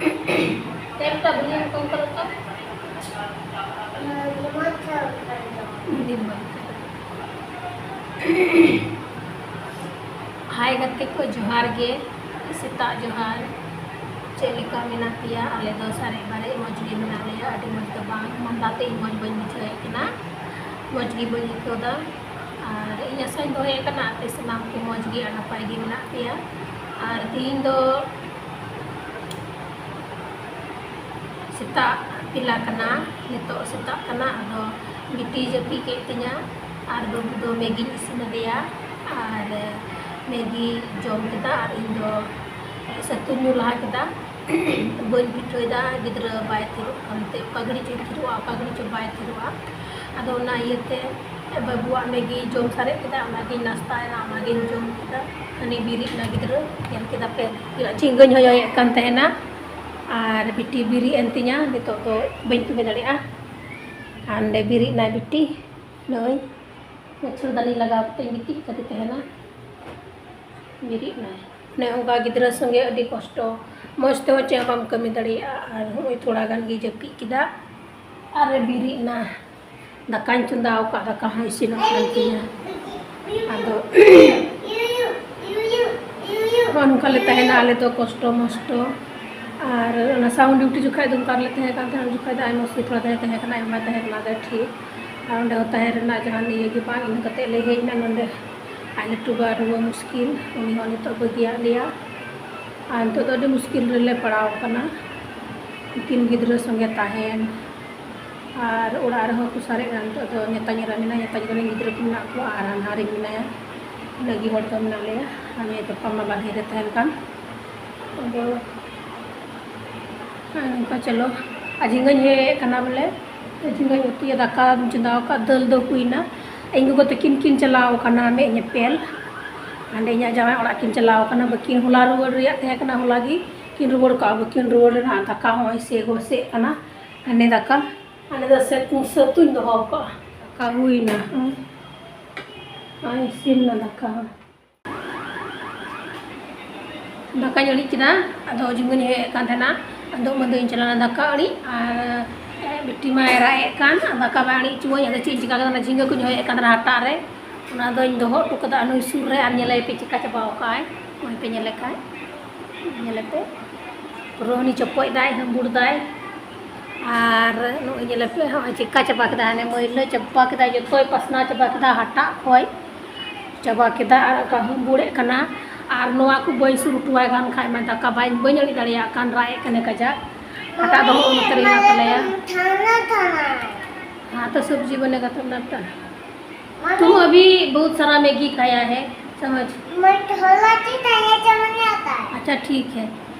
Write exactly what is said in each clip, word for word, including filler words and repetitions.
ᱮᱠᱴᱟ ᱵᱩᱞᱤᱭᱟᱢ ᱠᱚᱢ ᱠᱚᱨᱚ ᱛᱚ᱾ ᱦᱟᱭ ᱜᱟᱛᱮ ᱠᱚ, ᱡᱚᱦᱟᱨ ᱜᱮ, ᱥᱮᱛᱟᱜ ᱡᱚᱦᱟᱨ᱾ ᱪᱮᱫ ᱞᱮᱠᱟ ᱢᱮᱱᱟᱜ ᱯᱮᱭᱟ? ᱟᱞᱮ ᱫᱚ ᱥᱟᱨᱮᱡ ᱵᱟᱨᱮᱡ ᱢᱚᱡᱽ ᱜᱮ ᱢᱮᱱᱟᱜ ᱞᱮᱭᱟ᱾ ᱟᱹᱰᱤ ᱢᱚᱡᱽ ᱫᱚ ᱵᱟᱝ, ᱢᱟᱸᱫᱟ ᱛᱮ ᱤᱧ ᱢᱚᱡᱽ ᱵᱟᱹᱧ ᱵᱩᱡᱷᱟᱹᱣᱮᱫ ᱠᱟᱱᱟ, ᱢᱚᱡᱽ ᱜᱮ ᱵᱟᱹᱧ ᱟᱹᱭᱠᱟᱹᱣ ᱮᱫᱟ᱾ ᱟᱨ ᱤᱧ ᱟᱥᱟᱧ ᱫᱚᱦᱚᱭᱮᱫ ᱠᱟᱱᱟ ᱟᱯᱮ ᱥᱟᱱᱟᱢ ᱠᱚ ᱢᱚᱡᱽ ᱜᱮ ᱟᱨ ᱱᱟᱯᱟᱭ ᱜᱮ ᱢᱮᱱᱟᱜ ᱯᱮᱭᱟ᱾ ᱟᱨ ᱛᱮᱦᱮᱧ ᱫᱚ ᱥᱮᱛᱟᱜ ᱵᱮᱞᱟ ᱠᱟᱱᱟ, ᱱᱤᱛᱚᱜ ᱥᱮᱛᱟᱜ ᱠᱟᱱᱟ᱾ ᱟᱫᱚ ᱵᱤᱴᱤ ᱡᱟᱹᱯᱤᱫ ᱠᱮᱫ ᱛᱤᱧᱟ ᱟᱨ ᱵᱟᱹᱵᱩ ᱫᱚ ᱢᱮᱜᱤᱧ ᱤᱥᱤᱱ ᱟᱫᱮᱭᱟ ᱟᱨ ᱢᱮᱜᱤ ᱡᱚᱢ ᱠᱮᱫᱟ ᱟᱨ ᱤᱧ ᱫᱚ ᱥᱟᱹᱛᱩᱧ ᱧᱩ ᱞᱟᱦᱟ ᱠᱮᱫᱟ᱾ ᱵᱟᱹᱧ ᱯᱤᱴᱷᱟᱹᱭᱮᱫᱟ, ᱜᱤᱫᱽᱨᱟᱹ ᱵᱟᱭ ᱛᱷᱤᱨᱚᱜ ᱠᱟᱱᱛᱮ ᱚᱠᱟ ᱜᱷᱟᱹᱲᱤᱡ ᱪᱚᱭ ᱛᱷᱤᱨᱚᱜᱼᱟ, ᱚᱠᱟ ᱜᱷᱟᱹᱲᱤᱡ ᱪᱚ ᱵᱟᱭ ᱛᱷᱤᱨᱚᱜᱼᱟ᱾ ᱟᱫᱚ ᱚᱱᱟ ᱤᱭᱟᱹᱛᱮ ᱵᱟᱹᱵᱩᱣᱟᱜ ᱢᱮᱜᱤ ᱡᱚᱢ ᱥᱟᱨᱮᱡ ᱠᱮᱫᱟ, ᱚᱱᱟᱜᱤᱧ ᱱᱟᱥᱛᱟᱭᱮᱱᱟ, ᱚᱱᱟᱜᱤᱧ ᱡᱚᱢ ᱠᱮᱫᱟ᱾ ᱦᱟᱱᱮ ᱵᱮᱨᱮᱫ ᱮᱱᱟ ᱜᱤᱫᱽᱨᱟᱹ, ᱧᱮᱞ ᱠᱮᱫᱟ ᱯᱮ, ᱛᱤᱱᱟᱹᱜ ᱡᱷᱤᱸᱜᱟᱹᱧ ᱦᱚᱭᱚᱭᱮᱫ ᱠᱟᱱ ᱛᱟᱦᱮᱱᱟ ᱟᱨ ᱵᱤᱴᱤ ᱵᱮᱨᱮᱫ ᱮᱱ ᱛᱤᱧᱟ, ᱱᱤᱛᱚᱜ ᱫᱚ ᱵᱟᱹᱧ ᱠᱟᱹᱢᱤ ᱫᱟᱲᱮᱭᱟᱜᱼᱟ᱾ ᱟᱨ ᱱᱚᱰᱮ ᱵᱮᱨᱮᱫ ᱮᱱᱟᱭ ᱵᱤᱴᱤ, ᱱᱚᱜᱼᱚᱭ ᱢᱚᱪᱷᱚᱨᱫᱟᱹᱱᱤ ᱞᱟᱜᱟᱣ ᱠᱟᱛᱮᱧ ᱜᱤᱛᱤᱡ ᱠᱟᱛᱮ ᱛᱟᱦᱮᱱᱟ᱾ ᱵᱮᱨᱮᱫ ᱮᱱᱟᱭ᱾ ᱚᱱᱮ ᱚᱱᱠᱟ ᱜᱤᱫᱽᱨᱟᱹ ᱥᱚᱸᱜᱮ ᱟᱹᱰᱤ ᱠᱚᱥᱴᱚ, ᱢᱚᱡᱽ ᱛᱮᱦᱚᱸ ᱪᱮᱫ ᱦᱚᱸ ᱵᱟᱢ ᱠᱟᱹᱢᱤ ᱫᱟᱲᱮᱭᱟᱜᱼᱟ᱾ ᱟᱨ ᱱᱚᱜᱼᱚᱭ ᱛᱷᱚᱲᱟ ᱜᱟᱱ ᱜᱮ ᱡᱟᱹᱯᱤᱫ ᱠᱮᱫᱟ ᱟᱨ ᱮ ᱵᱮᱨᱮᱫ ᱮᱱᱟ᱾ ᱫᱟᱠᱟᱧ ᱪᱚᱸᱫᱟ ᱟᱠᱟᱫ, ᱫᱟᱠᱟ ᱦᱚᱸ ᱤᱥᱤᱱᱚᱜ ᱠᱟᱱ ᱛᱤᱧᱟ᱾ ᱟᱫᱚ ᱱᱚᱜᱼᱚ ᱱᱚᱝᱠᱟ ᱞᱮ ᱛᱟᱦᱮᱱᱟ ᱟᱞᱮ ᱫᱚ ᱠᱚᱥᱴᱚ ᱢᱚᱥᱴᱚ᱾ ᱟᱨ ᱚᱱᱟ sound duty ᱡᱚᱠᱷᱟᱡ ᱫᱚ ᱚᱱᱠᱟ ᱨᱮᱞᱮ ᱛᱟᱦᱮᱸ ᱠᱟᱱ ᱛᱟᱦᱮᱸᱱᱟ, ᱩᱱ ᱡᱚᱠᱷᱟᱡ ᱫᱚ ᱟᱭᱢᱟ ᱥᱮ ᱛᱷᱚᱲᱟ ᱛᱟᱦᱮᱸ, ᱛᱟᱦᱮᱸ ᱠᱟᱱᱟ, ᱟᱭᱢᱟ ᱛᱟᱦᱮᱸ ᱠᱟᱱᱟ, ᱟᱫᱚ ᱴᱷᱤᱠ᱾ ᱟᱨ ᱚᱸᱰᱮ ᱦᱚᱸ ᱛᱟᱦᱮᱸ ᱨᱮᱱᱟᱜ ᱡᱟᱦᱟᱱ ᱤᱭᱟᱹ ᱜᱮ ᱵᱟᱝ, ᱤᱱᱟᱹ ᱠᱟᱛᱮ ᱞᱮ ᱦᱮᱡ ᱮᱱᱟ ᱱᱚᱸᱰᱮ᱾ ᱟᱡ ᱞᱟᱹᱴᱩ ᱵᱟ ᱨᱩᱣᱟᱹ ᱢᱩᱥᱠᱤᱞ, ᱩᱱᱤ ᱦᱚᱸ ᱱᱤᱛᱚᱜ ᱵᱟᱹᱜᱤᱭᱟᱫ ᱞᱮᱭᱟ᱾ ᱟᱨ ᱱᱤᱛᱚᱜ ᱫᱚ ᱟᱹᱰᱤ ᱢᱩᱥᱠᱤᱞ ᱨᱮᱞᱮ ᱯᱟᱲᱟᱣ ᱟᱠᱟᱱᱟ, ᱩᱱᱠᱤᱱ ᱜᱤᱫᱽᱨᱟᱹ ᱥᱚᱸᱜᱮ ᱛᱟᱦᱮᱱ᱾ ᱟᱨ ᱚᱲᱟᱜ ᱨᱮᱦᱚᱸ ᱠᱚ ᱥᱟᱨᱮᱡ ᱮᱱᱟ᱾ ᱱᱤᱛᱚᱜ ᱫᱚ ᱧᱮᱛᱟ ᱧᱮᱨᱟ ᱢᱮᱱᱟᱭᱟ, ᱧᱮᱛᱟ ᱧᱮᱨᱟ ᱨᱮᱱ ᱜᱤᱫᱽᱨᱟᱹ ᱠᱚ ᱢᱮᱱᱟᱜ ᱠᱚᱣᱟ ᱟᱨ ᱦᱟᱱᱦᱟᱨᱤᱧ ᱢᱮᱱᱟᱭᱟ᱾ ᱤᱱᱟᱹᱜ ᱜᱮ ᱦᱚᱲ ᱫᱚ ᱢᱮᱱᱟᱜ ᱞᱮᱭᱟ᱾ ᱟᱨ ᱱᱤᱭᱟᱹ ᱯᱟᱯᱟ ᱢᱟ ᱵᱟᱨᱦᱮ ᱨᱮ ᱛᱟᱦᱮᱱ ᱠᱟᱱ᱾ ᱟᱫᱚ ᱦᱮᱸ, ᱱᱚᱝᱠᱟ ᱪᱚᱞᱚ, ᱟᱨ ᱡᱷᱤᱸᱜᱟᱹᱧ ᱦᱮᱡ ᱠᱟᱱᱟ ᱵᱚᱞᱮ, ᱡᱷᱤᱸᱜᱟᱹᱧ ᱩᱛᱩᱭᱟ, ᱫᱟᱠᱟᱧ ᱪᱚᱸᱫᱟᱣ ᱟᱠᱟᱫ, ᱫᱟᱹᱞ ᱫᱚ ᱦᱩᱭᱱᱟ᱾ ᱤᱧ ᱜᱚᱜᱚ ᱛᱟᱹᱠᱤᱱ ᱠᱤᱱ ᱪᱟᱞᱟᱣ ᱠᱟᱱᱟ ᱢᱮᱫ ᱧᱮᱯᱮᱞ᱾ ᱦᱟᱸᱰᱮ ᱤᱧᱟᱹᱜ ᱡᱟᱶᱟᱭ ᱚᱲᱟᱜ ᱠᱤᱱ ᱪᱟᱞᱟᱣ ᱠᱟᱱᱟ᱾ ᱵᱟᱹᱠᱤᱱ ᱦᱚᱞᱟ ᱨᱩᱣᱟᱹᱲ ᱨᱮᱭᱟᱜ ᱛᱟᱦᱮᱸ ᱠᱟᱱᱟ, ᱦᱚᱞᱟ ᱜᱮ ᱠᱤᱱ ᱨᱩᱣᱟᱹᱲ ᱠᱟᱜᱼᱟ᱾ ᱵᱟᱹᱠᱤᱱ ᱨᱩᱣᱟᱹᱲ ᱞᱮᱱᱟ᱾ ᱫᱟᱠᱟ ᱦᱚᱸ ᱤᱥᱤᱱ ᱜᱚᱥᱮᱜ ᱠᱟᱱᱟ᱾ ᱦᱟᱸᱰᱮ ᱫᱟᱠᱟ, ᱦᱟᱸᱰᱮ ᱫᱚ ᱥᱟᱹᱛ-, ᱥᱟᱹᱛᱩᱧ ᱫᱚᱦᱚ ᱠᱟᱜᱼᱟ᱾ ᱫᱟᱠᱟ ᱦᱩᱭᱱᱟ᱾ ᱦᱮᱸ᱾ ᱟᱨ ᱤᱥᱤᱱ ᱱᱟ ᱫᱟᱠᱟ ᱦᱚᱸ᱾ ᱫᱟᱠᱟᱧ ᱟᱹᱬᱤᱡ ᱠᱮᱫᱟ᱾ ᱟᱫᱚ ᱡᱷᱤᱸᱜᱟᱹᱧ ᱦᱚᱭᱚᱭᱮᱫ ᱠᱟᱱ ᱛᱟᱦᱮᱱᱟ᱾ ᱟᱫᱚ ᱩᱢᱟᱹᱫ ᱤᱧ ᱪᱟᱞᱟᱣ ᱞᱮᱱᱟ ᱫᱟᱠᱟ ᱟᱹᱬᱤᱡ, ᱟᱨ ᱵᱤᱴᱤ ᱢᱟᱭ ᱨᱟᱜ ᱮᱫ ᱠᱟᱱ, ᱟᱨ ᱫᱟᱠᱟ ᱵᱟᱭ ᱟᱹᱬᱤᱡ ᱦᱚᱪᱚᱣᱟᱹᱧ᱾ ᱟᱫᱚ ᱪᱮᱫ ᱤᱧ ᱪᱤᱠᱟ ᱠᱮᱫᱟ, ᱚᱱᱟ ᱡᱷᱤᱸᱜᱟᱹ ᱠᱚᱧ ᱦᱚᱭᱚᱭᱮᱫ ᱠᱟᱱ ᱛᱟᱦᱮᱱᱟ ᱦᱟᱴᱟᱜ ᱨᱮ, ᱚᱱᱟ ᱫᱚᱧ ᱫᱚᱦᱚ ᱦᱚᱴᱚ ᱠᱟᱫᱟ ᱱᱩᱭ ᱥᱩᱨ ᱨᱮ᱾ ᱟᱨ ᱧᱮᱞᱮ ᱯᱮ ᱪᱤᱠᱟ ᱪᱟᱵᱟᱣ ᱠᱟᱜᱼᱟᱭ, ᱱᱚᱜᱼᱚᱭ ᱯᱮ ᱧᱮᱞᱮ ᱠᱷᱟᱱ, ᱧᱮᱞᱮ ᱯᱮ, ᱯᱩᱨᱟᱹ ᱩᱱᱤ ᱪᱚᱯᱚᱡ ᱫᱟᱭ, ᱦᱟᱹᱢᱵᱩᱲ ᱫᱟᱭ᱾ ᱟᱨ ᱱᱚᱜᱼᱚᱭ ᱧᱮᱞᱮ ᱯᱮ, ᱦᱚᱸᱜᱼᱚᱭ ᱪᱤᱠᱟ ᱪᱟᱵᱟ ᱠᱮᱫᱟ, ᱦᱟᱱᱮ ᱢᱟᱹᱭᱞᱟᱹ ᱪᱟᱵᱟ ᱠᱮᱫᱟᱭ, ᱡᱚᱛᱚᱭ ᱯᱟᱥᱱᱟᱣ ᱪᱟᱵᱟ ᱠᱮᱫᱟ ᱦᱟᱴᱟᱜ ᱠᱷᱚᱡ᱾ ᱪᱟᱵᱟ ᱠᱮᱫᱟ ᱟᱨ ᱚᱱᱠᱟ ᱦᱟᱹᱢᱵᱩᱲᱮᱫ ᱠᱟᱱᱟ᱾ ᱟᱨ ᱱᱚᱣᱟ ᱠᱚ ᱵᱟᱹᱧ ᱥᱩᱨ ᱦᱚᱴᱚᱣᱟᱭ ᱠᱟᱱ ᱠᱷᱟᱡ ᱢᱟ ᱫᱟᱠᱟ ᱵᱟᱹᱧ, ᱵᱟᱹᱧ ᱟᱹᱬᱤᱡ ᱫᱟᱲᱮᱭᱟᱜ ᱠᱟᱱ, ᱨᱟᱜ ᱮᱫ ᱠᱟᱱᱮ ᱠᱟᱡᱟᱠ᱾ ᱦᱟᱴᱟᱜ ᱫᱚ ᱦᱚᱸᱜᱼᱚ ᱱᱚᱛᱮ ᱨᱮ ᱢᱮᱱᱟᱜ ᱛᱟᱞᱮᱭᱟ᱾ हाँ, तो सब्जी बनेगा तो ना था। तुम अभी बहुत सारा मैगी खाया है, समझ। मैं थोड़ा सी खाया, समझ में आता है। अच्छा, ठीक है।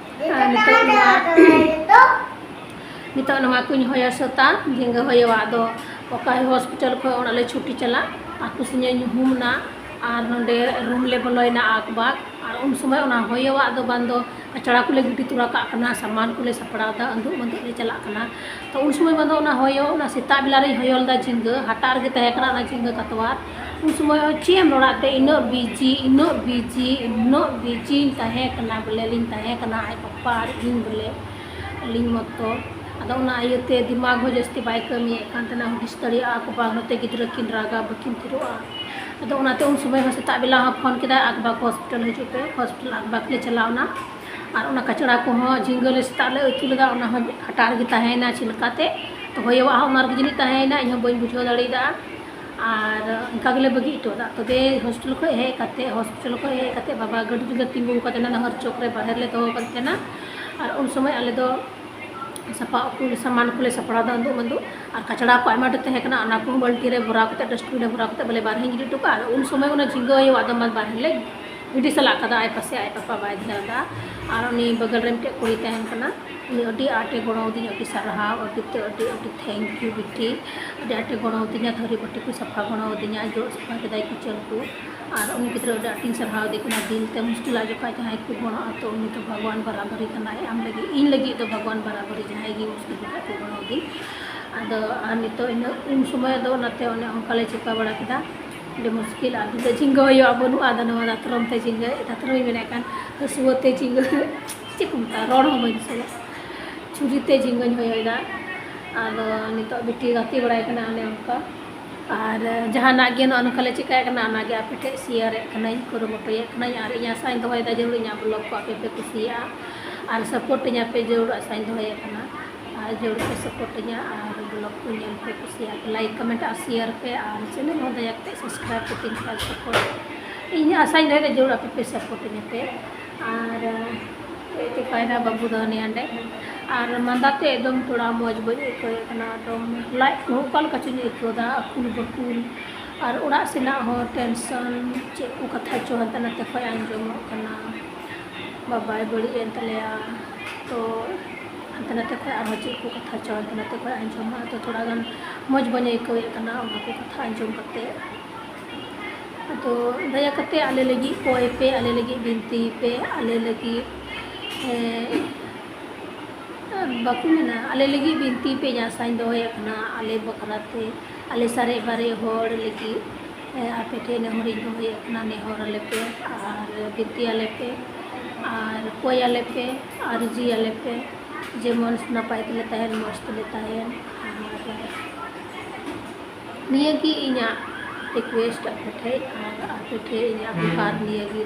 ᱟᱨ ᱱᱤᱛᱚᱜ ᱱᱚᱣᱟ, ᱱᱤᱛᱚᱜ ᱱᱚᱣᱟ ᱠᱚᱧ ᱦᱚᱭᱚ ᱥᱟᱹᱛᱟ, ᱡᱷᱤᱸᱜᱟᱹ ᱦᱚᱭᱚᱣᱟᱜ ᱫᱚ᱾ ᱚᱠᱟ ᱦᱚᱥᱯᱤᱴᱟᱞ ᱠᱷᱚᱱ ᱚᱲᱟᱜ ᱞᱮ ᱪᱷᱩᱴᱤ ᱪᱟᱞᱟᱜ, ᱟᱠᱚ ᱥᱮᱧ ᱧᱩᱦᱩᱢ ᱮᱱᱟ, ᱟᱨ ᱱᱚᱰᱮ ᱨᱩᱢ ᱞᱮ ᱵᱚᱞᱚᱭᱮᱱᱟ ᱟᱠᱵᱟᱠ᱾ ᱟᱨ ᱩᱱ ᱥᱚᱢᱚᱭ ᱚᱱᱟ ᱦᱚᱭᱚᱣᱟᱜ ᱫᱚ ᱵᱟᱝ ᱫᱚ ᱠᱟᱪᱲᱟ ᱠᱚᱞᱮ ᱜᱤᱰᱤ ᱛᱚᱨᱟ ᱠᱟᱜ ᱠᱟᱱᱟ, ᱥᱟᱢᱟᱱ ᱠᱚᱞᱮ ᱥᱟᱯᱲᱟᱣ ᱮᱫᱟ, ᱟᱹᱫᱩᱜ ᱢᱟᱹᱫᱩᱜ ᱞᱮ ᱪᱟᱞᱟᱜ ᱠᱟᱱᱟ᱾ ᱛᱚ ᱩᱱ ᱥᱚᱢᱚᱭ ᱵᱟᱝ ᱫᱚ ᱚᱱᱟ ᱦᱚᱭᱚ, ᱚᱱᱟ ᱥᱮᱛᱟᱜ ᱵᱮᱞᱟ ᱨᱮᱧ ᱦᱚᱭᱚ ᱞᱮᱫᱟ ᱡᱷᱤᱸᱜᱟᱹ, ᱦᱟᱴᱟᱜ ᱨᱮᱜᱮ ᱛᱟᱦᱮᱸ ᱠᱟᱱᱟ ᱚᱱᱟ ᱡᱷᱤᱸᱜᱟᱹ ᱠᱟᱛᱣᱟᱨ᱾ ᱩᱱ ᱥᱚᱢᱚᱭ ᱦᱚᱸ ᱪᱮᱫ ᱮᱢ ᱨᱚᱲᱟ ᱛᱮ, ᱤᱱᱟᱹᱜ ᱵᱤᱡᱤ, ᱤᱱᱟᱹᱜ ᱵᱤᱡᱤ, ᱤᱱᱟᱹᱜ ᱵᱤᱡᱤᱧ ᱛᱟᱦᱮᱸ ᱠᱟᱱᱟ, ᱵᱚᱞᱮ ᱞᱤᱧ ᱛᱟᱦᱮᱸ ᱠᱟᱱᱟ ᱟᱡ ᱯᱟᱯᱟ ᱟᱨ ᱤᱧ ᱵᱚᱞᱮ, ᱟᱹᱞᱤᱧ ᱢᱚᱛᱚ᱾ ᱟᱫᱚ ᱚᱱᱟ ᱤᱭᱟᱹᱛᱮ ᱫᱤᱢᱟᱜᱽ ᱦᱚᱸ ᱡᱟᱹᱥᱛᱤ ᱵᱟᱭ ᱠᱟᱹᱢᱤᱭᱮᱫ ᱠᱟᱱ ᱛᱟᱦᱮᱱᱟ, ᱦᱩᱫᱤᱥ ᱫᱟᱲᱮᱭᱟᱜᱼᱟ ᱠᱚ ᱵᱟᱝ, ᱱᱚᱛᱮ ᱜᱤᱫᱽᱨᱟᱹ ᱠᱤᱱ ᱨᱟᱜᱟ, ᱵᱟᱹᱠᱤᱱ ᱛᱷᱤᱨᱚᱜᱼᱟ᱾ ᱟᱫᱚ ᱚᱱᱟᱛᱮ ᱩᱱ ᱥᱚᱢᱚᱭ ᱦᱚᱸ ᱥᱮᱛᱟᱜ ᱵᱮᱞᱟ ᱦᱚᱸ ᱯᱷᱳᱱ ᱠᱮᱫᱟᱭ, ᱟᱠᱵᱟᱠ ᱦᱚᱥᱯᱤᱴᱟᱞ ᱦᱤᱡᱩᱜ ᱯᱮ, ᱦᱚᱥᱯᱤᱴᱟᱞ ᱟᱠᱵᱟᱠ ᱞᱮ ᱪᱟᱞᱟᱣᱱᱟ᱾ ᱟᱨ ᱚᱱᱟ ᱠᱟᱪᱲᱟ ᱠᱚᱦᱚᱸ ᱡᱷᱤᱸᱜᱟᱹ ᱞᱮ ᱥᱮᱛᱟᱜ ᱞᱮ ᱩᱛᱩ ᱞᱮᱫᱟ, ᱚᱱᱟ ᱦᱚᱸ ᱦᱟᱴᱟᱜ ᱨᱮᱜᱮ ᱛᱟᱦᱮᱸᱭᱮᱱᱟ ᱪᱮᱫ ᱞᱮᱠᱟᱛᱮ᱾ ᱛᱚ ᱦᱚᱭᱚᱣᱟᱜ ᱦᱚᱸ ᱚᱱᱟ ᱨᱮᱜᱮ ᱡᱟᱹᱱᱤᱡ ᱛᱟᱦᱮᱸᱭᱮᱱᱟ, ᱤᱧ ᱦᱚᱸ ᱵᱟᱹᱧ ᱵᱩᱡᱷᱟᱹᱣ ᱫᱟᱲᱮᱭᱟᱫᱟ᱾ ᱟᱨ ᱚᱱᱠᱟ ᱜᱮᱞᱮ ᱵᱟᱹᱜᱤ ᱦᱚᱴᱚ ᱟᱫᱟ᱾ ᱛᱚᱵᱮ ᱦᱳᱥᱴᱮᱞ ᱠᱷᱚᱱ ᱦᱮᱡ ᱠᱟᱛᱮ, ᱦᱳᱥᱴᱮᱞ ᱠᱷᱚᱱ ᱦᱮᱡ ᱠᱟᱛᱮ ᱵᱟᱵᱟ ᱜᱟᱹᱰᱤ ᱨᱮᱞᱮ ᱛᱤᱸᱜᱩ ᱟᱠᱟᱫ ᱛᱟᱦᱮᱱᱟ, ᱱᱟᱦᱟᱨ ᱪᱚᱠ ᱨᱮ ᱵᱟᱦᱨᱮ ᱨᱮᱞᱮ ᱫᱚᱦᱚ ᱟᱠᱟᱫ ᱛᱟᱦᱮᱱᱟ᱾ ᱟᱨ ᱩᱱ ᱥᱚᱢᱚᱭ ᱟᱞᱮ ᱫᱚ ᱥᱟᱯᱟ ᱩᱛᱩ ᱥᱟᱢᱟᱱ ᱠᱚᱞᱮ ᱥᱟᱯᱲᱟᱣ ᱮᱫᱟ, ᱩᱸᱫᱩᱜ ᱢᱟᱹᱫᱩᱜ᱾ ᱟᱨ ᱠᱟᱪᱲᱟ ᱠᱚ ᱟᱭᱢᱟ ᱰᱷᱮᱨ ᱛᱟᱦᱮᱸ ᱠᱟᱱᱟ, ᱚᱱᱟ ᱠᱚᱦᱚᱸ ᱵᱟᱹᱞᱴᱤ ᱨᱮ ᱵᱷᱚᱨᱟᱣ ᱠᱟᱛᱮ, ᱰᱟᱥᱴᱵᱤᱱ ᱨᱮ ᱵᱷᱚᱨᱟᱣ ᱠᱟᱛᱮ ᱵᱚᱞᱮ ᱵᱟᱨᱦᱮᱧ ᱜᱤᱰᱤ ᱦᱚᱴᱚ ᱠᱟᱜᱼᱟ᱾ ᱟᱨ ᱩᱱ ᱥᱚᱢᱚᱭ ᱚᱱᱟ ᱡᱷᱤᱸᱜᱟᱹ ᱟᱭᱳᱣᱟᱜ ᱫᱚ ᱢᱟ ᱵᱟᱨᱦᱮ ᱞᱮ ᱜᱤᱰᱤ ᱥᱟᱞᱟ ᱠᱟᱫᱟ, ᱟᱡ ᱯᱟᱥᱮ ᱟᱡ ᱯᱟᱯᱟ ᱵᱟᱭ ᱫᱷᱮᱭᱟᱱ ᱫᱟ᱾ ᱟᱨ ᱩᱱᱤ ᱵᱟᱜᱟᱞ ᱨᱮ ᱢᱤᱫᱴᱮᱡ ᱠᱩᱲᱤ ᱛᱟᱦᱮᱸᱱ ᱠᱟᱱᱟ, ᱩᱱᱤ ᱟᱹᱰᱤ ᱟᱸᱴᱮ ᱜᱚᱲᱚ ᱟᱹᱫᱤᱧᱟ, ᱟᱹᱰᱤ ᱥᱟᱨᱦᱟᱣ, ᱟᱹᱰᱤ ᱛᱮ ᱟᱹᱰᱤ ᱟᱹᱰᱤ thank you ᱵᱤᱴᱤ᱾ ᱟᱹᱰᱤ ᱟᱸᱴᱮ ᱜᱚᱲᱚ ᱟᱹᱫᱤᱧᱟ, ᱛᱷᱟᱹᱨᱤ ᱵᱟᱹᱴᱤ ᱠᱚ ᱥᱟᱯᱷᱟ ᱜᱚᱲᱚ ᱟᱹᱫᱤᱧᱟ, ᱡᱚᱜ ᱥᱟᱯᱷᱟ ᱠᱮᱫᱟᱭ ᱠᱤᱪᱮᱱ ᱠᱚ᱾ ᱟᱨ ᱩᱱᱤ ᱜᱤᱫᱽᱨᱟᱹ ᱟᱹᱰᱤ ᱟᱸᱴᱤᱧ ᱥᱟᱨᱦᱟᱣ ᱮᱫᱮ ᱠᱟᱱᱟ ᱫᱤᱞ ᱛᱮ᱾ ᱢᱩᱥᱠᱤᱞᱟᱜ ᱡᱚᱠᱷᱟᱡ ᱡᱟᱦᱟᱸᱭ ᱠᱚ ᱜᱚᱲᱚᱜᱼᱟ, ᱛᱚ ᱩᱱᱤ ᱫᱚ ᱵᱷᱟᱜᱽᱣᱟᱱ ᱵᱟᱨᱟᱵᱟᱹᱨᱤ ᱠᱟᱱᱟᱭ ᱟᱢ ᱞᱟᱹᱜᱤᱫ, ᱤᱧ ᱞᱟᱹᱜᱤᱫ ᱫᱚ ᱵᱷᱟᱜᱽᱣᱟᱱ ᱵᱟᱨᱟᱵᱟᱹᱨᱤ, ᱡᱟᱦᱟᱸᱭ ᱜᱮ ᱢᱩᱥᱠᱤᱞ ᱡᱚᱠᱷᱟᱡ ᱠᱚ ᱜᱚᱲᱚ ᱟᱹᱫᱤᱧ᱾ ᱟᱫᱚ ᱟᱨ ᱱᱤᱛᱚᱜ ᱤᱱᱟᱹᱜ ᱩᱱ ᱥᱚᱢᱚᱭ ᱫᱚ ᱚᱱᱟᱛᱮ ᱚᱱᱮ ᱚᱱᱠᱟ ᱞᱮ ᱪᱤᱠᱟ ᱵᱟᱲᱟ ᱠᱮᱫᱟ᱾ ᱟᱹᱰᱤ ᱢᱩᱥᱠᱤᱞ, ᱟᱨ ᱱᱤᱛᱚᱜ ᱡᱷᱤᱸᱜᱟᱹ ᱦᱚᱭᱚᱜᱼᱟ, ᱵᱟᱹᱱᱩᱜᱼᱟ᱾ ᱟᱫᱚ ᱱᱚᱣᱟ ᱫᱟᱛᱨᱚᱢ ᱛᱮ ᱡᱷᱤᱸᱜᱟᱹ, ᱫᱟᱛᱨᱚᱢ ᱤᱧ ᱢᱮᱱᱮᱫ ᱠᱟᱱ, ᱦᱟᱹᱥᱩᱣᱟᱹ ᱛᱮ ᱡᱷᱤᱸᱜᱟᱹ, ᱪᱮᱫ ᱠᱚ ᱢᱮᱛᱟᱜᱼᱟ, ᱨᱚᱲ ᱦᱚᱸ ᱵᱟᱹᱧ ᱫᱤᱥᱟᱹᱭᱟ᱾ ᱪᱷᱩᱨᱤ ᱛᱮ ᱡᱷᱤᱸᱜᱟᱹᱧ ᱦᱚᱭᱚᱭᱮᱫᱟ᱾ ᱟᱫᱚ ᱱᱤᱛᱚᱜ ᱵᱤᱴᱤ ᱜᱟᱛᱮ ᱵᱟᱲᱟᱭ ᱠᱟᱱᱟ ᱚᱱᱮ ᱚᱱᱠᱟ᱾ ᱟᱨ ᱡᱟᱦᱟᱱᱟᱜ ᱜᱮ ᱱᱚᱜᱼᱚ ᱱᱚᱝᱠᱟ ᱞᱮ ᱪᱤᱠᱟᱹᱭᱮᱫ ᱠᱟᱱᱟ, ᱚᱱᱟᱜᱮ ᱟᱯᱮ ᱴᱷᱮᱱ ᱥᱮᱭᱟᱨᱮᱫ ᱠᱟᱹᱱᱟᱹᱧ, ᱠᱩᱨᱩᱢᱩᱴᱩᱭᱮᱫ ᱠᱟᱹᱱᱟᱹᱧ᱾ ᱟᱨ ᱤᱧ ᱟᱥᱟᱧ ᱫᱚᱦᱚᱭᱮᱫᱟ ᱡᱟᱹᱨᱩᱲ ᱤᱧᱟᱹᱜ ᱵᱞᱚᱜ ᱠᱚ ᱟᱯᱮ ᱯᱮ ᱠᱩᱥᱤᱭᱟᱜᱼᱟ ᱟᱨ ᱥᱟᱯᱳᱨᱴ ᱤᱧᱟᱹ ᱯᱮ, ᱡᱟᱹᱨᱩᱲ ᱟᱥᱟᱧ ᱫᱚᱦᱚᱭᱮᱫ ᱠᱟᱱᱟ᱾ ᱟᱨ ᱡᱟᱹᱨᱩᱲ ᱯᱮ ᱥᱟᱯᱳᱨᱴ ᱤᱧᱟᱹ ᱟᱨ ᱵᱞᱚᱜ ᱠᱚ ᱧᱮᱞ ᱯᱮ, ᱠᱩᱥᱤᱭᱟᱜ ᱯᱮ, ᱞᱟᱭᱤᱠ, ᱠᱚᱢᱮᱱᱴ ᱟᱨ ᱥᱮᱭᱟᱨ ᱯᱮ, ᱟᱨ ᱪᱮᱱᱮᱞ ᱦᱚᱸ ᱫᱟᱭᱟ ᱠᱟᱛᱮ ᱥᱟᱵᱥᱠᱨᱟᱭᱤᱵᱽ ᱠᱟᱛᱤᱧ ᱯᱮ, ᱥᱟᱯᱳᱨᱴ᱾ ᱤᱧ ᱟᱥᱟᱧ ᱫᱚᱦᱚᱭᱮᱫᱟ ᱡᱟᱹᱨᱩᱲ ᱟᱯᱮ ᱯᱮ ᱥᱟᱯᱳᱨᱴ ᱤᱧᱟᱹ ᱯᱮ᱾ ᱟᱨ ᱪᱮᱫ ᱪᱤᱠᱟᱹᱭᱮᱱᱟ ᱵᱟᱹᱵᱩ ᱫᱚ ᱦᱟᱱᱮ ᱦᱟᱸᱰᱮ᱾ ᱟᱨ ᱢᱟᱸᱫᱟ ᱛᱮ ᱮᱠᱫᱚᱢ ᱛᱷᱚᱲᱟ ᱢᱚᱡᱽ ᱵᱟᱹᱧ ᱟᱹᱭᱠᱟᱹᱣᱮᱫ ᱠᱟᱱᱟ, ᱮᱠᱫᱚᱢ ᱞᱟᱡ ᱠᱚᱦᱚᱸ ᱚᱠᱟ ᱞᱮᱠᱟ ᱪᱚᱧ ᱟᱹᱭᱠᱟᱹᱣᱫᱟ, ᱟᱹᱠᱩᱞ ᱵᱟᱹᱠᱩᱞ᱾ ᱟᱨ ᱚᱲᱟᱜ ᱥᱮᱱᱟᱜ ᱦᱚᱸ ᱴᱮᱱᱥᱚᱱ, ᱪᱮᱫ ᱠᱚ ᱠᱟᱛᱷᱟ ᱪᱚ ᱦᱟᱱᱛᱮ ᱱᱟᱛᱮ ᱠᱷᱚᱱ ᱟᱸᱡᱚᱢᱚᱜ ᱠᱟᱱᱟ, ᱵᱟᱵᱟᱭ ᱵᱟᱹᱲᱤᱡ ᱮᱱ ᱛᱟᱞᱮᱭᱟ᱾ ᱛᱚ ᱦᱟᱱᱛᱮ ᱱᱟᱛᱮ ᱠᱷᱚᱱ ᱟᱨᱦᱚᱸ ᱪᱮᱫ ᱠᱚ ᱠᱟᱛᱷᱟ ᱪᱚ ᱦᱟᱱᱛᱮ ᱱᱟᱛᱮ ᱠᱷᱚᱱ ᱟᱸᱡᱚᱢᱚᱜᱼᱟ, ᱛᱚ ᱛᱷᱚᱲᱟ ᱜᱟᱱ ᱢᱚᱡᱽ ᱵᱟᱹᱧ ᱟᱹᱭᱠᱟᱹᱣᱮᱫ ᱠᱟᱱᱟ ᱚᱱᱟ ᱠᱚ ᱠᱟᱛᱷᱟ ᱟᱸᱡᱚᱢ ᱠᱟᱛᱮ᱾ ᱟᱫᱚ ᱫᱟᱭᱟ ᱠᱟᱛᱮ ᱟᱞᱮ ᱞᱟᱹᱜᱤᱫ ᱠᱚᱭ ᱯᱮ, ᱟᱞᱮ ᱞᱟᱹᱜᱤᱫ ᱵᱤᱱᱛᱤᱭ ᱯᱮ, ᱟᱞᱮ ᱞᱟᱹᱜᱤᱫ, ᱮᱸ, ᱵᱟᱠᱚ ᱢᱮᱱᱟ, ᱟᱞᱮ ᱞᱟᱹᱜᱤᱫ ᱵᱤᱱᱛᱤᱭ ᱯᱮ, ᱤᱧ ᱟᱥᱟᱧ ᱫᱚᱦᱚᱭᱮᱫ ᱠᱟᱱᱟ ᱟᱞᱮ ᱵᱟᱠᱷᱨᱟ ᱛᱮ, ᱟᱞᱮ ᱥᱟᱨᱮᱡ ᱵᱟᱨᱮᱡ ᱦᱚᱲ ᱞᱟᱹᱜᱤᱫ, ᱮᱸ, ᱟᱯᱮ ᱴᱷᱮᱱ ᱱᱮᱦᱚᱨᱤᱧ ᱫᱚᱦᱚᱭᱮᱫ ᱠᱟᱱᱟ, ᱱᱮᱦᱚᱨ ᱟᱞᱮ ᱯᱮ ᱟᱨ ᱵᱤᱱᱛᱤ ᱟᱞᱮ ᱯᱮ ᱟᱨ ᱠᱚᱭ ᱟᱞᱮ ᱯᱮ, ᱟᱨᱡᱤ ᱟᱞᱮ ᱯᱮ, ᱡᱮᱢᱚᱱ ᱱᱟᱯᱟᱭ ᱛᱮᱞᱮ ᱛᱟᱦᱮᱱ, ᱢᱚᱡᱽ ᱛᱮᱞᱮ ᱛᱟᱦᱮᱱ᱾ ᱟᱨ ᱱᱤᱭᱟᱹ ᱜᱮ ᱤᱧᱟᱹᱜ ᱨᱤᱠᱩᱭᱮᱥᱴ ᱟᱯᱮ ᱴᱷᱮᱡ, ᱟᱨ ᱟᱯᱮ ᱴᱷᱮᱡ ᱤᱧᱟᱹᱜ ᱵᱮᱯᱟᱨ ᱱᱤᱭᱟᱹ ᱜᱮ,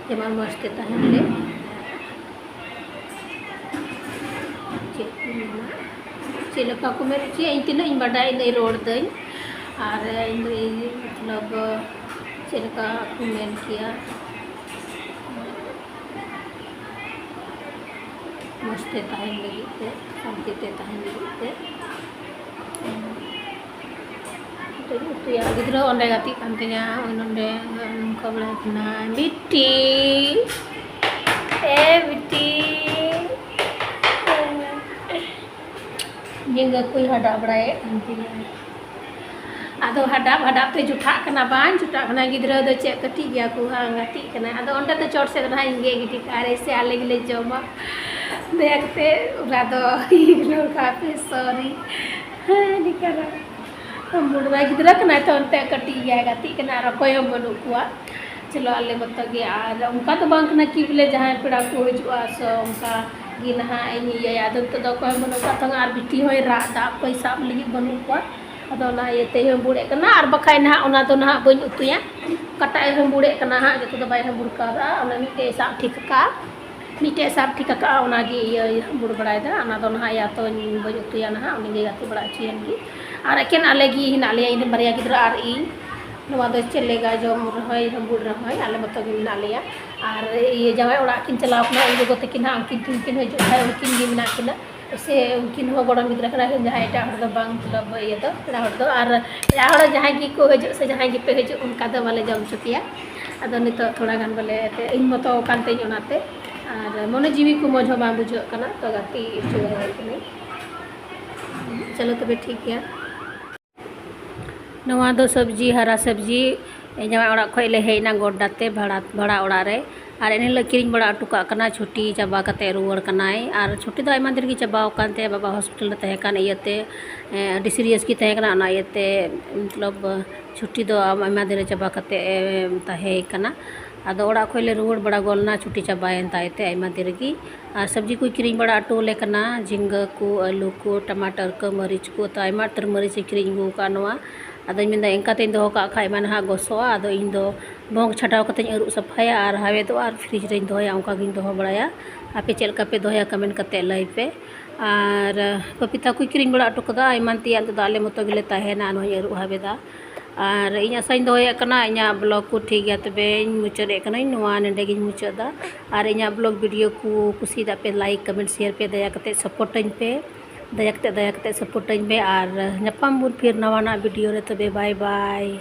ᱡᱮᱢᱚᱱ ᱢᱚᱡᱽ ᱛᱮ ᱛᱟᱦᱮᱱ ᱞᱮ᱾ ᱪᱮᱫ ᱠᱚ ᱢᱮᱱᱟ, ᱪᱮᱫ ᱞᱮᱠᱟ ᱠᱚ ᱢᱮᱱ ᱦᱚᱪᱚᱭᱟ, ᱤᱧ ᱛᱤᱱᱟᱹᱜ ᱤᱧ ᱵᱟᱰᱟᱭᱟ ᱤᱱᱟᱹᱜ ᱤᱧ ᱨᱚᱲ ᱫᱟᱹᱧ᱾ ᱟᱨ ᱤᱧ ᱫᱚ ᱤᱧ ᱢᱚᱛᱞᱚᱵ ᱪᱮᱫ ᱞᱮᱠᱟ ᱠᱚ ᱢᱮᱱ ᱠᱮᱭᱟ, ᱢᱚᱡᱽ ᱛᱮ ᱛᱟᱦᱮᱱ ᱞᱟᱹᱜᱤᱫ ᱛᱮ, ᱥᱟᱱᱛᱤ ᱛᱮ ᱛᱟᱦᱮᱱ ᱞᱟᱹᱜᱤᱫ ᱛᱮ᱾ ᱱᱤᱛᱚᱜ ᱤᱧ ᱩᱛᱩᱭᱟ᱾ ᱜᱤᱫᱽᱨᱟᱹ ᱚᱸᱰᱮ ᱜᱟᱛᱮᱜ ᱠᱟᱱ ᱛᱤᱧᱟ, ᱱᱚᱜᱼᱚᱭ ᱱᱚᱸᱰᱮ ᱱᱚᱝᱠᱟ ᱵᱟᱲᱟᱭ ᱠᱟᱱᱟ᱾ ᱵᱤᱴᱤ, ᱮ ᱵᱤᱴᱤ, ᱡᱷᱤᱸᱜᱟᱹ ᱠᱚᱭ ᱦᱟᱰᱟᱜ ᱵᱟᱲᱟᱭᱮᱫ ᱠᱟᱱ ᱛᱤᱧᱟ᱾ ᱟᱫᱚ ᱦᱟᱰᱟᱯ ᱦᱟᱰᱟᱯ ᱛᱮ ᱡᱚᱴᱷᱟᱜ ᱠᱟᱱᱟ, ᱵᱟᱝ ᱡᱚᱴᱷᱟᱜ ᱠᱟᱱᱟ᱾ ᱜᱤᱫᱽᱨᱟᱹ ᱫᱚ ᱪᱮᱫ ᱠᱟᱹᱴᱤᱡ ᱜᱮᱭᱟ ᱠᱚ, ᱦᱟᱸᱜ ᱜᱟᱛᱮᱜ ᱠᱟᱱᱟ᱾ ᱟᱫᱚ ᱚᱸᱰᱮ ᱫᱚ ᱪᱚᱴ ᱥᱮᱫ ᱨᱮ ᱦᱟᱸᱜ ᱤᱧ ᱜᱮᱫ ᱜᱤᱰᱤ ᱠᱟᱜᱼᱟ, ᱨᱮ ᱥᱮ ᱟᱞᱮ ᱜᱮᱞᱮ ᱡᱚᱢᱟ᱾ ᱫᱟᱭᱟ ᱠᱟᱛᱮ ᱚᱱᱟ ᱫᱚ ᱤᱜᱱᱳᱨ ᱠᱟᱜ ᱯᱮ, ᱥᱚᱨᱤ᱾ ᱦᱮᱸ, ᱱᱤᱝᱠᱟᱹ ᱫᱚ᱾ ᱵᱩᱰᱷᱟᱭ ᱜᱤᱫᱽᱨᱟᱹ ᱠᱟᱱᱟᱭ ᱛᱚ, ᱚᱱᱛᱮ ᱠᱟᱹᱴᱤᱡ ᱜᱮᱭᱟᱭ, ᱜᱟᱛᱮᱜ ᱠᱟᱱᱟ ᱟᱨ ᱚᱠᱚᱭ ᱦᱚᱸ ᱵᱟᱹᱱᱩᱜ ᱠᱚᱣᱟ᱾ ᱪᱚᱞᱚ ᱟᱞᱮ ᱢᱚᱛᱚ ᱜᱮ, ᱟᱨ ᱚᱱᱠᱟ ᱫᱚ ᱵᱟᱝ ᱠᱟᱱᱟ ᱠᱤ ᱵᱚᱞᱮ ᱡᱟᱦᱟᱸᱭ ᱯᱮᱲᱟ ᱠᱚ ᱦᱤᱡᱩᱜᱼᱟ, ᱥᱮ ᱚᱱᱠᱟ ᱜᱮ ᱱᱟᱦᱟᱜ ᱤᱧ ᱤᱭᱟᱹᱭᱟ᱾ ᱟᱫᱚ ᱱᱤᱛᱚᱜ ᱫᱚ ᱚᱠᱚᱭ ᱦᱚᱸ ᱵᱟᱹᱱᱩᱜ ᱠᱚᱣᱟ ᱛᱚ, ᱟᱨ ᱵᱤᱴᱤ ᱦᱚᱸᱭ ᱨᱟᱜ ᱮᱫᱟ, ᱚᱠᱚᱭ ᱥᱟᱵ ᱞᱟᱹᱜᱤᱫ ᱵᱟᱹᱱᱩᱜ ᱠᱚᱣᱟ᱾ ᱟᱫᱚ ᱚᱱᱟ ᱤᱭᱟᱹᱛᱮ ᱦᱟᱺᱵᱩᱲᱮᱫ ᱠᱟᱱᱟ, ᱟᱨ ᱵᱟᱠᱷᱟᱡ ᱱᱟᱦᱟᱜ ᱚᱱᱟ ᱫᱚ ᱱᱟᱦᱟᱜ ᱵᱟᱹᱧ ᱩᱛᱩᱭᱟ᱾ ᱚᱠᱟᱴᱟᱜ ᱮ ᱦᱟᱺᱵᱩᱲᱮᱫ ᱠᱟᱱᱟ ᱦᱟᱸᱜ, ᱡᱚᱛᱚ ᱫᱚ ᱵᱟᱭ ᱦᱟᱺᱵᱩᱲ ᱠᱟᱣᱫᱟ, ᱚᱱᱟ ᱢᱤᱫᱴᱮᱡ ᱮ ᱥᱟᱵ ᱴᱷᱤᱠ ᱟᱠᱟᱫᱼᱟ᱾ ᱢᱤᱫᱴᱮᱡ ᱥᱟᱵ ᱴᱷᱤᱠ ᱟᱠᱟᱫᱼᱟ, ᱚᱱᱟᱜᱮ ᱤᱭᱟᱹ ᱦᱟᱺᱵᱩᱲ ᱵᱟᱲᱟᱭᱮᱫᱟ᱾ ᱚᱱᱟ ᱫᱚ ᱱᱟᱦᱟᱜ ᱭᱟ ᱛᱚ ᱵᱟᱹᱧ ᱩᱛᱩᱭᱟ ᱱᱟᱦᱟᱜ, ᱩᱱᱤᱜᱮ ᱜᱟᱛᱮ ᱵᱟᱲᱟ ᱦᱚᱪᱚᱭᱮᱱ ᱜᱮ᱾ ᱟᱨ ᱮᱠᱮᱱ ᱟᱞᱮ ᱜᱮ ᱦᱮᱱᱟᱜ ᱞᱮᱭᱟ, ᱤᱧ ᱨᱮᱱ ᱵᱟᱨᱭᱟ ᱜᱤᱫᱽᱨᱟᱹ ᱟᱨ ᱤᱧ᱾ ᱱᱚᱣᱟ ᱫᱚ ᱪᱮᱫ ᱞᱮᱠᱟ ᱡᱚᱢ ᱨᱮᱦᱚᱸᱭ ᱦᱟᱺᱵᱩᱲ ᱨᱮᱦᱚᱸᱭ, ᱟᱞᱮ ᱢᱚᱛᱚ ᱜᱮ ᱢᱮᱱᱟᱜ ᱞᱮᱭᱟ᱾ ᱟᱨ ᱤᱭᱟᱹ ᱡᱟᱶᱟᱭ ᱚᱲᱟᱜ ᱠᱤᱱ ᱪᱟᱞᱟᱣ ᱠᱟᱱᱟ, ᱤᱧ ᱜᱚᱜᱚ ᱛᱟᱹᱠᱤᱱ ᱦᱟᱸᱜ ᱩᱱᱠᱤᱱ ᱛᱤᱱ ᱠᱤᱱ ᱦᱤᱡᱩᱜ ᱠᱷᱟᱡ ᱩᱱᱠᱤᱱ ᱜᱮ ᱢᱮᱱᱟᱜ ᱠᱤᱱᱟ᱾ ᱥᱮ ᱩᱱᱠᱤᱱ ᱦᱚᱸ ᱜᱚᱲᱚᱢ ᱜᱤᱫᱽᱨᱟᱹ ᱠᱟᱱᱟ ᱠᱤᱱ, ᱡᱟᱦᱟᱸᱭ ᱮᱴᱟᱜ ᱦᱚᱲ ᱫᱚ ᱵᱟᱝ, ᱢᱚᱛᱞᱚᱵ ᱤᱭᱟᱹ ᱫᱚ, ᱯᱮᱲᱟ ᱦᱚᱲ ᱫᱚ᱾ ᱟᱨ ᱯᱮᱲᱟ ᱦᱚᱲ ᱡᱟᱦᱟᱸᱭ ᱜᱮᱠᱚ ᱦᱤᱡᱩᱜ ᱥᱮ ᱡᱟᱦᱟᱸᱭ ᱜᱮᱯᱮ ᱦᱤᱡᱩᱜ, ᱚᱱᱠᱟ ᱫᱚ ᱵᱟᱞᱮ ᱡᱚᱢ ᱦᱚᱪᱚ ᱯᱮᱭᱟ᱾ ᱟᱫᱚ ᱱᱤᱛᱚᱜ ᱛᱷᱚᱲᱟ ᱜᱟᱱ ᱵᱚᱞᱮ ᱮᱱᱛᱮᱫ ᱤᱧ ᱢᱚᱛᱚ ᱟᱠᱟᱱ ᱛᱤᱧ ᱚᱱᱟᱛᱮ, ᱟᱨ ᱢᱚᱱᱮ ᱡᱤᱣᱤ ᱠᱚ ᱢᱚᱡᱽ ᱦᱚᱸ ᱵᱟᱝ ᱵᱩᱡᱷᱟᱹᱜ ᱠᱟᱱᱟ, ᱛᱚ ᱜᱟᱛᱮ ᱦᱚᱪᱚ ᱠᱟᱹᱱᱟᱹᱧ᱾ ᱪᱚᱞᱚ ᱛᱚᱵᱮ ᱴᱷᱤᱠ ᱜᱮᱭᱟ᱾ ᱱᱚᱣᱟ ᱫᱚ ᱥᱚᱵᱽᱡᱤ, ᱦᱟᱨᱟ ᱥᱚᱵᱽᱡᱤ, ᱡᱟᱶᱟᱭ ᱚᱲᱟᱜ ᱠᱷᱚᱡ ᱞᱮ ᱦᱮᱡ ᱮᱱᱟ ᱜᱚᱰᱰᱟ ᱛᱮ, ᱵᱷᱟᱲᱟ, ᱵᱷᱟᱲᱟ ᱚᱲᱟᱜ ᱨᱮ᱾ ᱟᱨ ᱮᱱ ᱦᱤᱞᱳᱜ ᱠᱤᱨᱤᱧ ᱵᱟᱲᱟ ᱦᱚᱴᱚ ᱠᱟᱜ ᱠᱟᱱᱟ, ᱪᱷᱩᱴᱤ ᱪᱟᱵᱟ ᱠᱟᱛᱮ ᱨᱩᱣᱟᱹᱲ ᱠᱟᱱᱟᱭ᱾ ᱟᱨ ᱪᱷᱩᱴᱤ ᱫᱚ ᱟᱭᱢᱟ ᱫᱤᱱ ᱨᱮᱜᱮ ᱪᱟᱵᱟᱣ ᱟᱠᱟᱱ ᱛᱟᱭᱟ, ᱵᱟᱵᱟ ᱦᱚᱥᱯᱤᱴᱟᱞ ᱨᱮ ᱛᱟᱦᱮᱸ ᱠᱟᱱ ᱤᱭᱟᱹᱛᱮ, ᱮᱸ, ᱟᱹᱰᱤ ᱥᱤᱨᱤᱭᱟᱥ ᱜᱮ ᱛᱟᱦᱮᱸ ᱠᱟᱱᱟ, ᱚᱱᱟ ᱤᱭᱟᱹᱛᱮ, ᱢᱚᱛᱞᱚᱵ, ᱪᱷᱩᱴᱤ ᱫᱚ ᱟᱭᱢᱟ ᱫᱤᱱ ᱨᱮ ᱪᱟᱵᱟ ᱠᱟᱛᱮ, ᱮ, ᱛᱟᱦᱮᱸ ᱠᱟᱱᱟ᱾ ᱟᱫᱚ ᱚᱲᱟᱜ ᱠᱷᱚᱡ ᱞᱮ ᱨᱩᱣᱟᱹᱲ ᱵᱟᱲᱟ ᱜᱚᱫ ᱞᱮᱱᱟ, ᱪᱷᱩᱴᱤ ᱪᱟᱵᱟᱭᱮᱱ ᱛᱟᱭ ᱛᱮ ᱟᱭᱢᱟ ᱫᱤᱱ ᱨᱮᱜᱮ᱾ ᱟᱨ ᱥᱚᱵᱽᱡᱤ ᱠᱚᱭ ᱠᱤᱨᱤᱧ ᱵᱟᱲᱟ ᱦᱚᱴᱚ ᱟᱞᱮ ᱠᱟᱱᱟ, ᱡᱷᱤᱸᱜᱟᱹ ᱠᱚ, ᱟᱹᱞᱩ ᱠᱚ, ᱴᱟᱢᱟᱴᱟᱨ ᱠᱚ, ᱢᱟᱹᱨᱤᱪ ᱠᱚ, ᱛᱚ ᱟᱭᱢᱟ ᱩᱛᱟᱹᱨ ᱢᱟᱹᱨᱤᱪ ᱮ ᱠᱤᱨᱤᱧ ᱟᱹᱜᱩ ᱟᱠᱟᱫ ᱱᱚᱣᱟ᱾ ᱟᱫᱚᱧ ᱢᱮᱱᱫᱟ, ᱮᱱᱠᱟ ᱛᱮᱧ ᱫᱚᱦᱚ ᱠᱟᱜ ᱠᱷᱟᱡ ᱢᱟ ᱱᱟᱦᱟᱜ ᱜᱚᱥᱚᱜᱼᱟ᱾ ᱟᱫᱚ ᱤᱧ ᱫᱚ ᱵᱷᱚᱝ ᱪᱷᱟᱰᱟᱣ ᱠᱟᱛᱮᱧ ᱟᱹᱨᱩᱵ ᱥᱟᱯᱷᱟᱭᱟ ᱟᱨ ᱦᱟᱣᱮᱫᱚᱜᱼᱟ ᱟᱨ ᱯᱷᱨᱤᱡᱽ ᱨᱮᱧ ᱫᱚᱦᱚᱭᱟ, ᱚᱱᱠᱟ ᱜᱤᱧ ᱫᱚᱦᱚ ᱵᱟᱲᱟᱭᱟ᱾ ᱟᱯᱮ ᱪᱮᱫ ᱞᱮᱠᱟ ᱯᱮ ᱫᱚᱦᱚᱭᱟ, ᱠᱚᱢᱮᱱᱴ ᱠᱟᱛᱮ ᱞᱟᱹᱭ ᱯᱮ᱾ ᱟᱨ ᱯᱟᱯᱤᱛᱟ ᱠᱚᱧ ᱠᱤᱨᱤᱧ ᱵᱟᱲᱟ ᱦᱚᱴᱚ ᱠᱟᱫᱟ, ᱮᱢᱟᱱ ᱛᱮᱭᱟᱜ, ᱱᱤᱛᱚᱜ ᱫᱚ ᱟᱞᱮ ᱢᱚᱛᱚ ᱜᱮᱞᱮ ᱛᱟᱦᱮᱱᱟ᱾ ᱱᱚᱣᱟᱧ ᱟᱹᱨᱩᱵ ᱦᱟᱣᱮᱫᱟ᱾ ᱟᱨ ᱤᱧ ᱟᱥᱟᱧ ᱫᱚᱦᱚᱭᱮᱫ ᱠᱟᱱᱟ, ᱤᱧᱟᱹᱜ ᱵᱞᱚᱜ ᱠᱚ ᱴᱷᱤᱠ ᱜᱮᱭᱟ, ᱛᱚᱵᱮᱧ ᱢᱩᱪᱟᱹᱫᱮᱫ ᱠᱟᱹᱱᱟᱹᱧ, ᱱᱚᱣᱟ ᱱᱚᱰᱮ ᱜᱤᱧ ᱢᱩᱪᱟᱹᱫ ᱮᱫᱟ᱾ ᱟᱨ ᱤᱧᱟᱹᱜ ᱵᱞᱚᱜ ᱵᱷᱤᱰᱤᱭᱳ ᱠᱚ ᱠᱩᱥᱤᱭᱟᱫᱟ ᱯᱮ, ᱞᱟᱭᱤᱠ, ᱠᱚᱢᱮᱱᱴ, ᱥᱮᱭᱟᱨ ᱯᱮ, ᱫᱟᱭᱟ ᱠᱟᱛᱮ ᱥᱟᱯᱳᱨᱴᱟᱹᱧ ᱯᱮ, ᱫᱟᱭᱟ ᱠᱟᱛᱮ, ᱫᱟᱭᱟ ᱠᱟᱛᱮ ᱥᱟᱯᱳᱨᱴᱟᱹᱧ ᱯᱮ᱾ ᱟᱨ ᱧᱟᱯᱟᱢ ᱵᱚᱱ ᱯᱷᱤᱨ ᱱᱟᱣᱟᱱᱟᱜ ᱵᱷᱤᱰᱤᱭᱳ ᱨᱮ, ᱛᱚᱵᱮ ᱵᱟᱭ ᱵᱟᱭ᱾